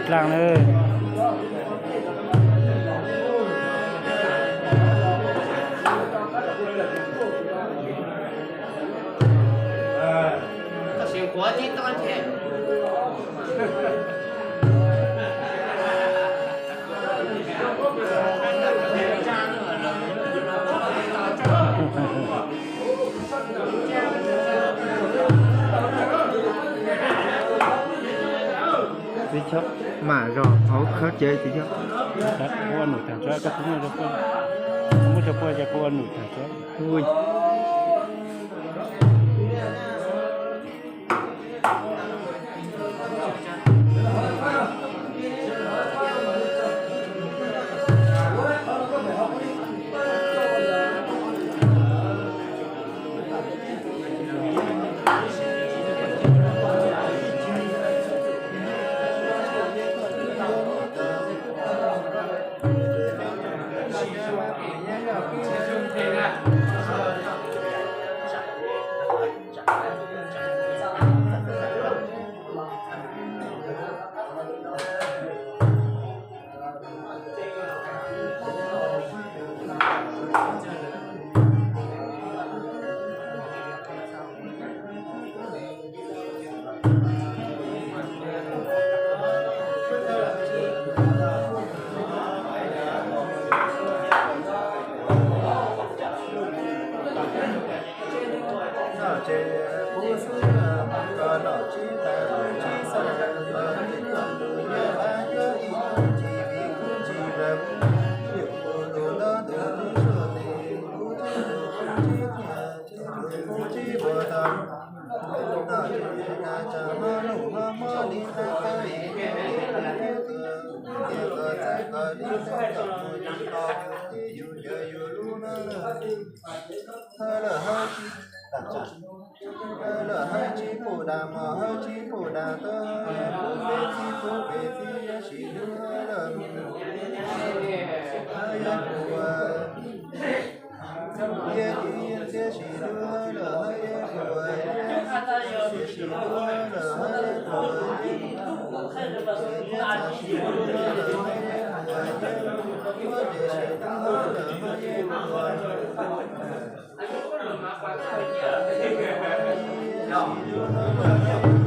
Laag na. Txiv Chob mam zog hauv khaub cev txiv Chob. Kuv ua num tag tso, koj muab rau puab, muab rau puab ces kuv ua num tag tso. Ui. Ces kuv xwb kom nom tsib tas kuv tsib xwb, kom tib kom tus yawg dab yuav ib tug tsis vim kuv tsis lawm, yus kuv tus ntob tus tub suav tes kuv tub tus kuv tsib tiag, kuv tsib puas tau. Nom tsib tas tsam hmo num hmo mob li tab pab es tias kom txawj kom li tab kom mus tsis los yus tib yus yawg yus lub no lawm. Hawb lawm hawb tsis, hawb lawm hawb tsis pum das mos hawb tsis pum das tau hawb yawg pum peb txib pub peb txib yawg sim lub hawb lawm. Hawb yawg pum yawg tis yawg txiab sim lub hawb lawm hawb yawg pum yawg tis sim lub hawb lawm hawb yawg pum yawg tis txab sim lub hawb lawm hawb yawg pum yawg muab tes sim lub hawb lawm hawb yawg pum